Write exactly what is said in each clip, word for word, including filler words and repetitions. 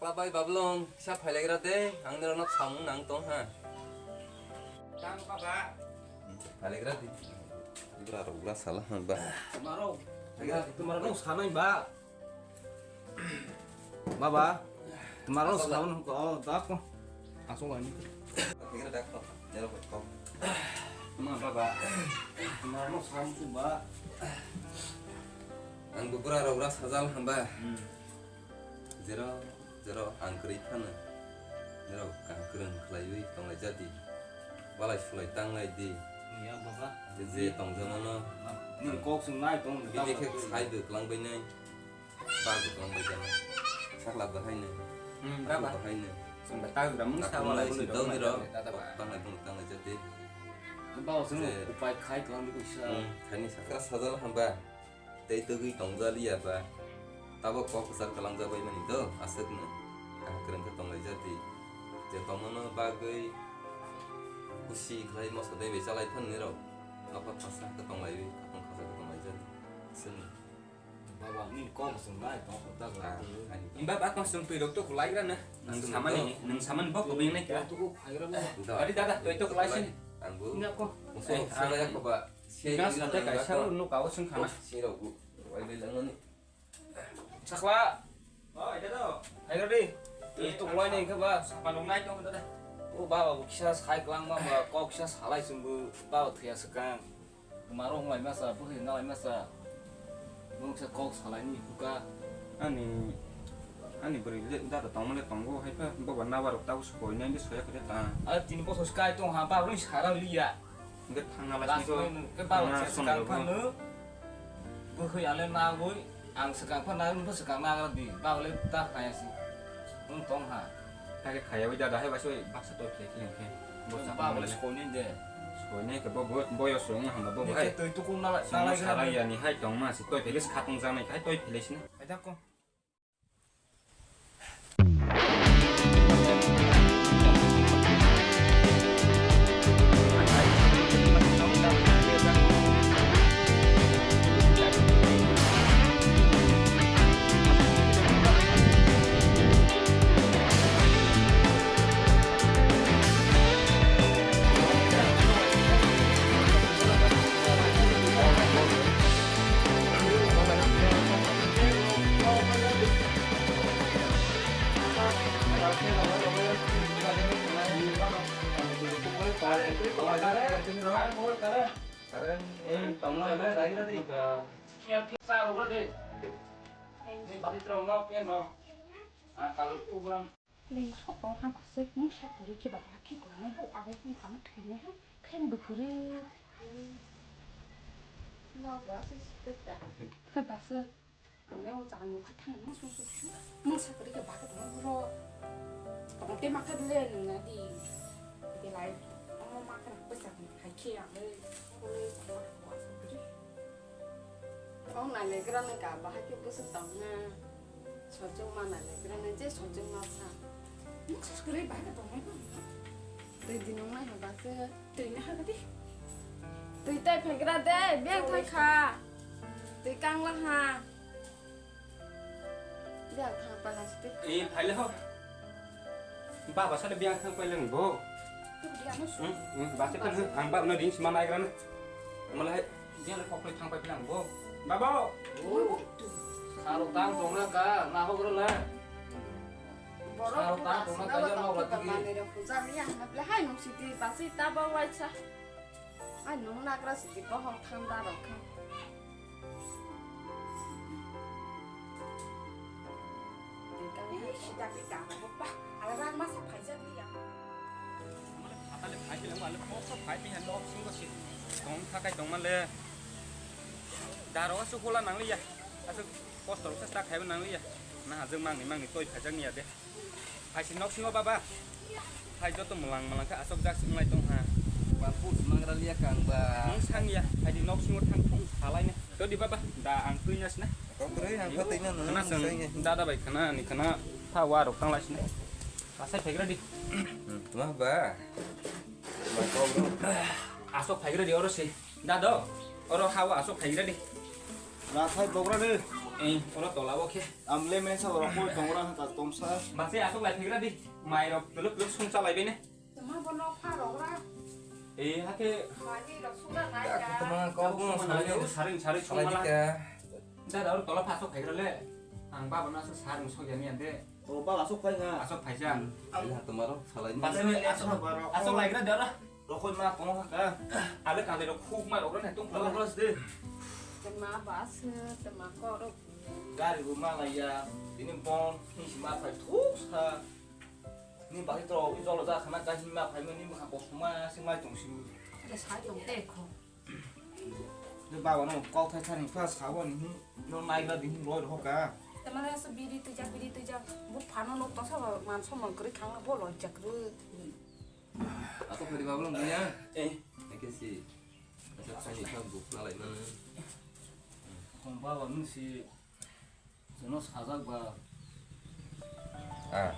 Babai Bablong, kisa phailagra de, ang nirok no samung nang tong ha. Tang baba. Phailagra di. Ibra rok bra sala ha ba. Tumaro. Tumaro no sanai ba. Baba. Tumaro no sanai ko, oh, dak ko. Asok lagi. Phailagra dak ko. Nirok ko. Ma baba. Tumaro no samung ba. Ang bubra rok bra sajal ha ba. Hmm. Jero, jero ang kwrwi phano, norok kaham kwrwng khlaiwi tonglaijadi, walai sulai tanglai di. Ya, baba. Je tongjakmano ni kok swngnai tong bini khe sai bwklang bainai, ba bwklang bai jana, sakla bahaino, hmm, baba. Bahaino. Chwng ba ta gra mung sa walai sulai tanglai di, tata ba. Tanglai bwno tanglai jadi. Ba, chwng upai khai tong di kuisa. Hmm, khaini sakra sajal hamba. Tei tugwi tongjaliya ba, tabok kok kwchar kwlangjak bai mani do, aswkno kaham kwrwng khe tonglaijadi. Je tongmano bagwi kusi khlai moso de bai chalai thani rok, nokha khasa khe tonglaiwi, khapang khasa khe tonglaijadi. Aswkno. Baba, nini kok swng bai tong kho ta. Ah, ani. Imba ba kong swng twi rok to khulai gra na. Nang samani, nang samani bok kubing nai ka. To khulai gra na. Adi dada, twi to khulai sin. Ang bu. Nggak kok. Musuh, eh, saya ang kok ba. Gas hote kaisa no kawo sung khana. Sirok bu. Wai bai langmani. Sakla. Oh, ida do. Hai rodi. Itu mulai nih ke ba, sapa nung naik dong dada. Oh, baba bu kisa sai kelang ma ba, kok kisa salai sung bu, baba thuya sekang. Maro mulai masa, bu hin nalai masa. Bu kisa kok salai ni buka. Ani, ani beri le dada tong male tong go hai pa, baba nabar tabu sukoi nai di soya kete ta. Ada tini bosor sky tong ha, baba lu sara liya. Hingke thangna lai sini ko. Ke ba thangna se song kang rok phano. Bo hoi ale na goi, ang se kang phano, ang pha se kang na gra di. Ba le ta kaya si. Ang tong ha. Ta ke kaya wi dada hai ba soi baksa to khe khe khe. Bo sa ba le skoni de. Skoni ke bo bo boyo song ha ba bo hai. Ke toi tu kung na lai. Song na lai sara ya ni hai tong ma si toi phele se khatung jang nai khai toi phele sini. Ai da ko. Leng sokong ha khosoi mungsa kwrwi khe ba khe kwrwngno bo abo wng tamo thwinai ha khe bwkhwrwi. Khe basa. Ang le o chang nukha thang nang sung sung sung. Mungsa kwrwi khe ba khe tongma boro. Tong te ma khe le nung na di. Belai omo ma khe rang paisa hai khe ang le. Abo le tongma khe kwrwi. Tong nai le gra nai ka bahai khe bwswk tong na. Sojwk ma nai le gra nai je sojwk ma sa. Nwng sus kwrwi bahai khe tong nai ma. Twi di nung nai ha ba se twi na ha di. Twi tai phai gra de beng thai kha. Twi kang la ha. Beng thang pa la se twi. E phai le ho. Baba sale biyang thang paileng bo. Tubudi ano su. Hmm, hmm, base kan ang ba no ring sima nai gran. Malai biyang le kokle thang pailang bo. Babo. Saro tang tong na ka, na ho gro la. Saro tang tong na ka, ya no rati. Mane ro puja mi ang na ble hai nung siti basi ta ba wai cha. Ai, nung nagra sidi bohong thanda rok khe. Tei kang hai sida pi kang bo pa, ala rang masa phaijak liya. Mane phatale phai khe ale kok sa phai pi han nok singo si. Tong thakai tong male. Daro asu hola nang liya. Asu poster sa ta khai nang liya. Na hajeng mangni mangni toi phaijak niya de. Hai si nok singo baba. Hai joto mwlang mwlang khe asok jak si wnglai tong ha. Ba pus mangra liya kang ba. Nung sang ya, hai di nok singo thang thung salai ne. To di baba, da ang twi na sina. Kok rei ang kho twi na nung. Khana sang seng da da bai khana ni khana tha wa rok tang lai sina. Asai phegra di. Hmm, tuma ba. Ba kok rei. Asok phegra di oro si. Da do. Oro ha wa asok phegra di. Rathai bogra de. Eh, oro tola bo khe. Amle mensa oro koi tongra ha ka tomsa. Mase asok lai phegra di. Mai rok tuluk tuluk sung chalai bene. Tama bono pha rogra. Eh, hake. Mani rok sung da nai ka. Tama kau bono salai. Saring saring sung mala. Dada oro tola pha sok phegra le. Ang baba na sok saring sok yani ande. O baba sok phai ha. Asok phaisa. Ang ha tomaro salai ni. Asok lai gra dara. Rokoi ma kono ka. Ale kale rok khuk ma rok ne tung pala. Rok de. Tema bas, tema korok. Gari bu ma la ya. Ini bon ni si ma phai thuk sa. Ni bagi to i jolo ja khana ka hi ma phai ma ni ma ko suma si mai tong si. Ada sa jong te ko. Ni baba no kau thai thani ka sa wa ni no nai ga di ni roi ro ka. Tema la so biri tu ja biri tu ja. Bu phano no to sa man so man kri khang bo lo jak ru. Ato phari babulong buya. Eh. Eke si. Asa thani kha buk na lai mano. Khomba wa nung si jono sajak ba. Ah,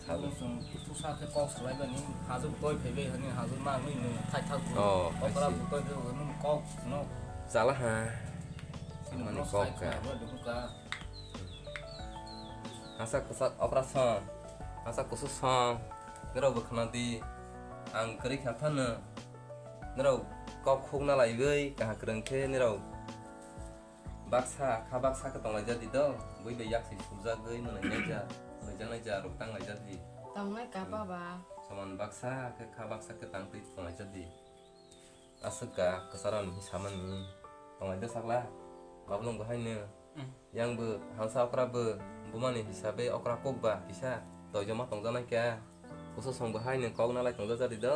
sajak. Jono sung tu sa khe kok salai bani, hajur toi phai bai hani, hajur ma nui nui thai thak bu. Oh, okra I see. Bu toi phai nung kok no. Chala ha. Sini mani no kok sai ka. Kha ba dukhu ka. Asa kwchak okra song. Asa kusu song. Nirok bo khna di. Ang kwrwi kha phano. Nirok kok khuk na laiwi kaham kwrwng khe nirok baksa kha baksa khe tong laijak di do. Bui bai yak si sujagwi mwnai naija, mwnai jak naija rok tang laijak di. Tongnai ka baba. Soman baksa khe kha baksa khe tang twi tong laijak di. Aswk ka kwcharo ni samani tong laijak sakla. Bablong bo haino. Yang bo hangsa okra bo bumani hisabe okra kok ba kisa toijoma tongjaknai kha. Kusu song bo hai nwng kok nalai tongjak jadi do.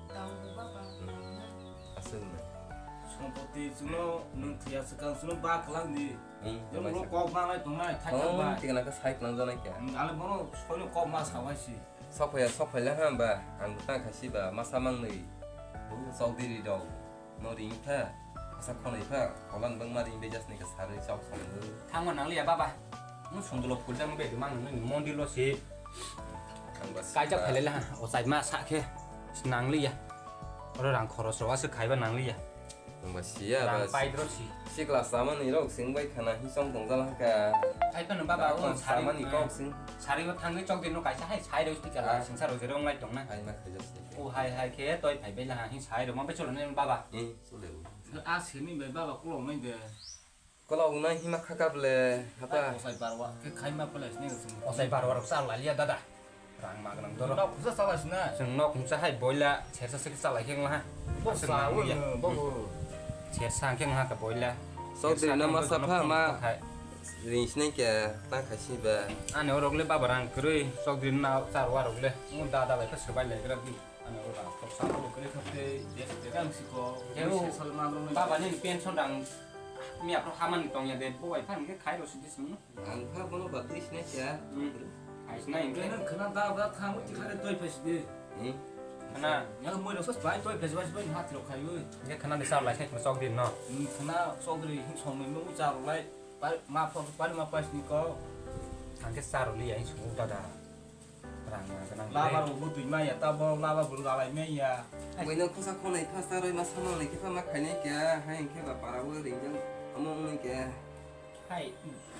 Tang bo baba. Hmm. Aswk no. Sompoti chwngno nwng thwiya swkang chwngno ba kwlang di. Hmm, yang ulo kok nalai tongnai thai thang ba. Thik na khe sai kwlang jaknai kha. Hmm, ale bono soino kok ma sabai si. Sok phaiya sok phaila ha ba ang ta khaisi ba masa mangnwi. Sok diri dog. No ring pha, asa khonai pha, kolan bangma ring bejas ni ka sarwi chok song. Thangma nangliya baba. Nung sundulok kulta nung bedu mang nung mondir lo si. Ang bas. Kaijak phelai la, o chai ma sa khe. Nangliya. Oro rang khoros ro ase khaiba nangliya. Ang bas siya. Rang bas. Pai dro si. Si class sama ni rok sing bai khana hi song tong jala ka. Ai pano baba o sama ni kok sing. Sari o thangwi chok din no kaisa hai sai ro si kala sing saro jero ngai tong na. Hai ma khajas. O hai hai khe toi phai bai la hi sai rwma bai cholo nai baba. Hmm, chole o. A sini bai baba kolok nai de. Kolok nai hima kha kable hata. Osai barwa khe khai ma pala sini sini. Osai barwa rok chal lai liya dada. Rang ma gnang doro. Nok khusa chala sina. Chwng nok khusa hai boila sersa se chala khe ngla ha. Bo sa o no bo. Sersa khe ngla ka boila. Sok de na masa pha ma. Ring sinai khe ta khai si ba. Ani orok le baba rang kwrwi sok din na charwa rok le. Mo dada bai khe swbai lai gra di. Ani oro rang sok sama bo kwrwi kha tei de de rang siko. Khe o sal ma rong. Baba ni pension rang mi apro hamani tongya de bo bai phan khe khai ro sidi sung. Ang kha bono ba twi sinai khe. Hmm. Khai sinai. Khe nang khna da ba thang wi khare toi phai sidi. Hmm. Khna. Yang moi rok sos bai toi phai bai bai hat rok khai wi. Khe khna ni sar lai sai sok din no. Hmm, khna sok ri hin song ni mo char lai. Par ma pho par ma pas ni ko. Ang khe sar li ai su dada. Rang ma ganang. Laba rok bo twi ma ya ta bo laba bo lalai ma ya. Moi no khosa khonai pha saroi ma sama lai khe pha ma khainai khe hai khe ba para bo ring jang amo ong nai khe. Hai.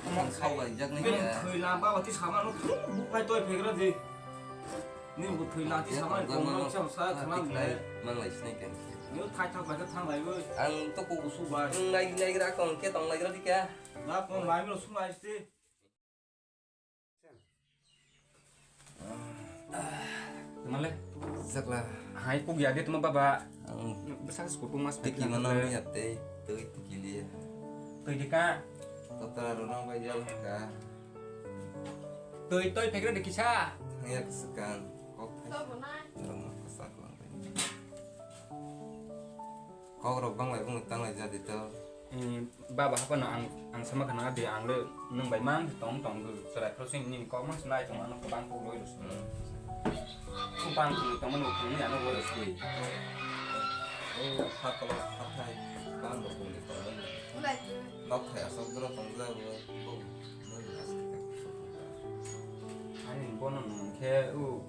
Ang sok lai jak nai khe. Thwi lamba ba ti sama no bu pai toi phegra di. Ni bu thwi la ti sama ko no cham sa khana le. Mang lai sinai khe. Ni thai thang pai thang lai bo. Ang to ko su ba. Nai nai gra ko ke tong lai gra di khe. Na ko mai mo su mai sti. Tama le? Jakla. Hai kuk ya de tama baba. Ang bwsak se kutung mas tiki mana ya te tui tiki liya. Tui de ka. Totra runang bai jal ka. Tui toi pekra de kisa. Thang ya kesekan. Kok. Roma kesak lang. Kok rok bang lai bung tang lai jadi to. Baba hapano ang, ang sama khana de ang le nwng bai mang tong tong du. Chwrai phro sing nini kok mang sinai tong ano bang kok loi rus. Bang kok tong ano kung ni ano loi rus. O ha kolo ha thai bang bo kung ni tong ano. Nok thai asok dro tong ja bo. Ani bono nung khe u.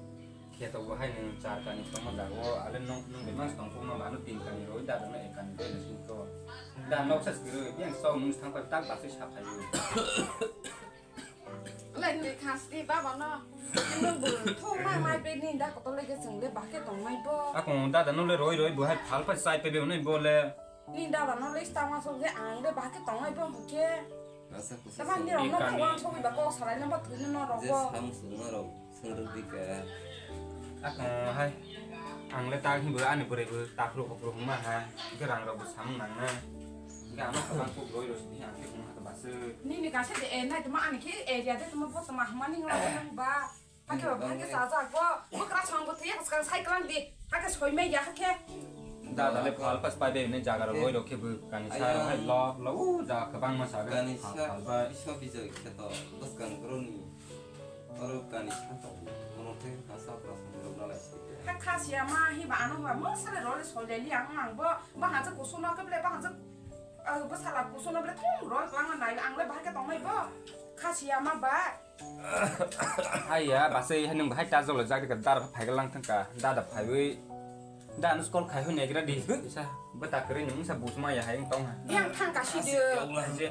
Khe to bo hai nwng char kani tongma jago, ale nwng, nwng bai mans tong phukma ba, ano tin kani roi, dada no ek kani roi, sing to. Da nok sa skiroi, yang sau nwng thang pa tak basui sa phai. Lai ni khas di baba no. Nwng bo thong mai mai be ni da kotor le ke sing le ba ke tong mai bo. Ako dada no le roi roi bo hai phal phal sai pe be nai bo le. Ni dada no le tang ma so ke ang le ba ke tong mai bo ke. Asa kusa. Tama ni rong no Kani. Wang so ba ko salai no ba thun no rong Je bo. Sam sung no rong sung ruk di ka. Ako hai. Ang le tak hin bo ani bore bo tak ro ko ro ma hai. Ke rang ro bo sam nang na. Ke ano ka bang ko roi ro si ang ke ko ha ba se. Nini kaisa de, eh, nai tama ani khe area de tama bo tama hamani ngla nang ba. Hakhe ba, hakhe sajak bo. Bo kra chang bo thiya, skang sai klang di. Hakhe soi mai ya, hakhe. Dada le phal pas pai de ne jaga ro roi ro khe bo kani sa ro hai lo, lo, u jaga kwbang ma sa ga. Kani sa phal pai. Iso bijak khe to, bwskang bro ni. Oro kani sa to, mono the ha sa pra sa ro na lai si. Ha kha siya ma hi ba ano ba, mo sa le ro le soi le li ang ang bo, ba ha ja kusu no ke ble, ba ha ja, ah, bo sa la kusu no ble thung ro klang na nai, ang le ba ke tong nai bo. Kha siya ma ba. Haiya, basai hai nwng bahai ta jolo jak rika dar phai lang thangka, dada phaiwi. Da nus call khai hoi negra di. Isa, bata kri nwng sa busma ya hai tong ha. Yang thangka si de.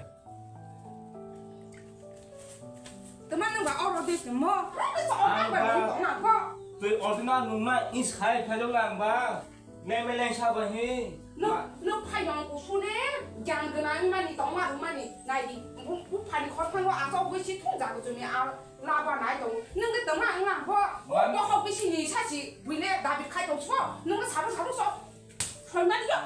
Teman nwng ba oro de temo. Oro de temo. Ang ba. Tei ordinal nwng ma is khai phai lang ba. Memeleng sabo hi. No, no phai nong usune, gyan gwnang mani, tongma rwmani, nai di, bu, bu phani khorphango asok bui si thung jago chumi a laba nai tong. Nung de tongma ang lang bo. Bo hok bisi ni sa si, buile dabi khai tong so, nung de sabu sabu so. Phai mani yo,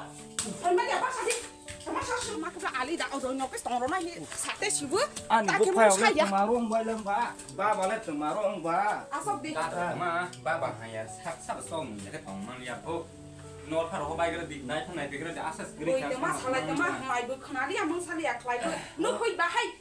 phai mani apa sa di. Tama sa su ma kebra ali da, o doi nokes tong ro nai ni, sa te sibu. Ani ta bu ke phai mo sa ya. Tongma rong bai lang ba, ba ba le tongma rong ba. Asok di. Da, da, ma, ba ba ha ya, sa, sa so ni de tong man ya bo. Nor pharo ko bai gra di, nai phang nai gra di, asa skri. Oi, tama salai, tama, mai bo khna liya, mung saliya, khlai bo. No hoi ba hai.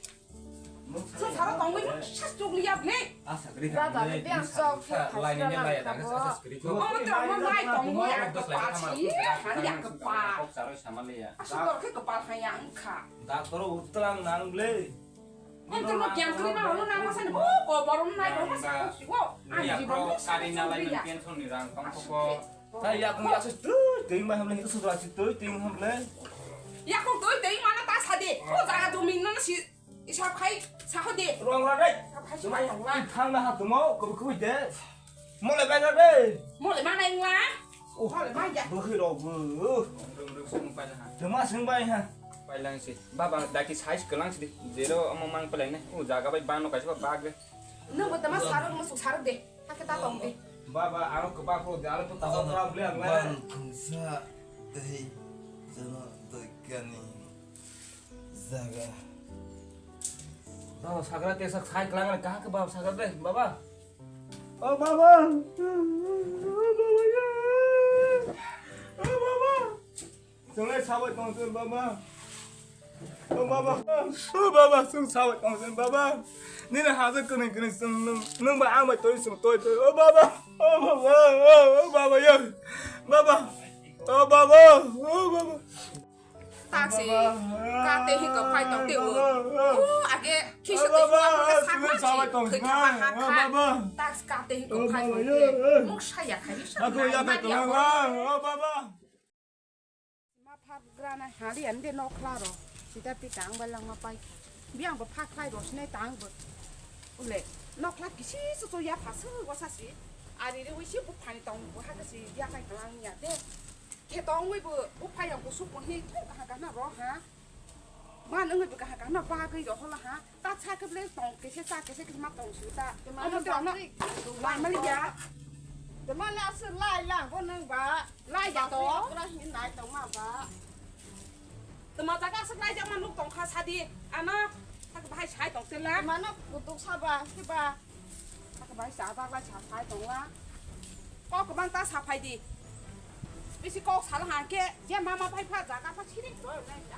Mung saliya. So sara tong bai, mung sas tuk liya ble. Asa skri. Dada, le biang sok, sa, lai ni lai ya, asa skri. Omo to, omo lai tong bai, ya, kepal si, hari ya, kepal. Kok saro sama liya. Asa kor ke kepal hai ya, engkha. Doctor utlang nang ble. Ang tamo kiam kri ma hono na masa ni bo ko borom nai bo masa ko si wo. Ang ji bo masa kari na lai pension ni rang tong ko. Ta ya ko ya sus tu tu ma hamle ko su ra si tu tu hamle. Ya ko tu tu ma na ta sa de. Ko jaga tu min na si isap khai sa ho de. Rong ra dai. Isap khai si ma yang la. Thang na ha tu mo ko ko de. Mole bai na de. Mole ma nai ngla. Oh, mole ma ya. Bo khi ro bo. Rung rung sung pai ha. Tama sung pai ha. Pai lang si. Baba daki size kelang si. Zero omo mang peleng ne. Oh, jaga bai bano kaisa bag de. Nung bo tama sarok mo suk sarok de. Hake ta tong de. Baba aro ko ba ko de aro to ta problem le. Ban khungsa dei jano doi kani. Jaga. Baba, sagra te sak sai klang ka ka baba sagra te, baba. O baba. O baba ya. O baba. Chwng le sabai tong sen baba. O baba. O baba, chwng sabai tong sen baba. Nini haja kwnwi kwnwi chwng nung, nung ba ang bai toi chwng toi toi. O baba. O baba. O baba ya. Baba. O baba. O baba. Taksi kate hi kwphai tong tei o. O age kisa tei o, abo khe sakma si thwi kha ma ha kha. Taksi kate hi kwphai tong tei. Muk saya khai sa. Aku ya betul. Ma phak grana hali ande nokla ro. Sida pi tang ba langma pai. Biang bo phak khai ro sinai tang bo. Ule nokla kisi su su ya phasu go sa si. Ari ri wi si bu phani tong bo ha ka si ya khai tang ya de. Khe tongwi bo buphai ya kusu bo hi thung kaha kaha na ro ha. Man wngwi bo kaha kaha na bagwi ro hola ha. Ta cha khe ble tong khe se cha khe se khe ma tong su ta. Tama amo no to ano bakri lai mali ya. Tama le aswk lai lang bo nang ba. Lai ya to. Bakri okra hin nai tong ma ba. Tama ta ka aswk lai jak ma nuk tong kha sa di. Ano ta bahai sai tong te la. Tama no kutuk sa ba khe ba. Aka bai sa bak lai sa phai tong la. Kok kwbang ta sa phai di. Bisi kok sal ha khe je mama phai pha jaga pha siri.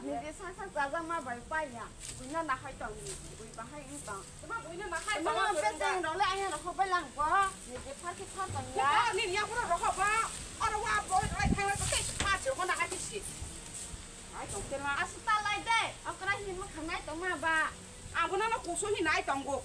Ni je sa sa jaga ma bai pai ya. Buino na hai tong ni. Bui ba hai ni tong. Tama buino na hai tong. Tama pe teng ro le aya ro ho bai lang ko. Ni je pha khe pha tong ya. Ko ni ya pura ro ho ba. Oro wa boi rai thang la ko te pha che ko na hai si. Hai tong te la. Asu ta lai de. Okra hi ma khanai tong ma ba. Ang bono no kusu hi nai tongo.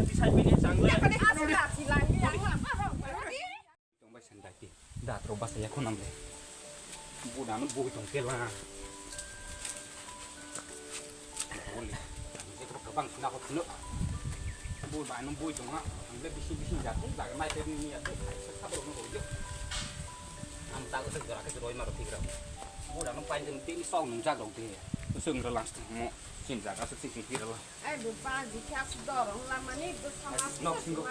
yang tisai bini chang le. Tong bai san dai ti. Da tro basa ya khonam le. Bu da no bu tong te la. Boli. Ang je ko bang na ko no. Bu ba no bu tong ha. Ang le bisi bisi ja tu da mai te ni ya tu. Sa sa bro no ko je. Ang ta ko se jora ke roi ma ro ti gra. Bu da no pai jeng ti ni song nung ja ro te. Sung ro lang mo. Sin ja ka se ti ti ro. Ai bu pa ji kha su dor la mani bu sama. Nok singo.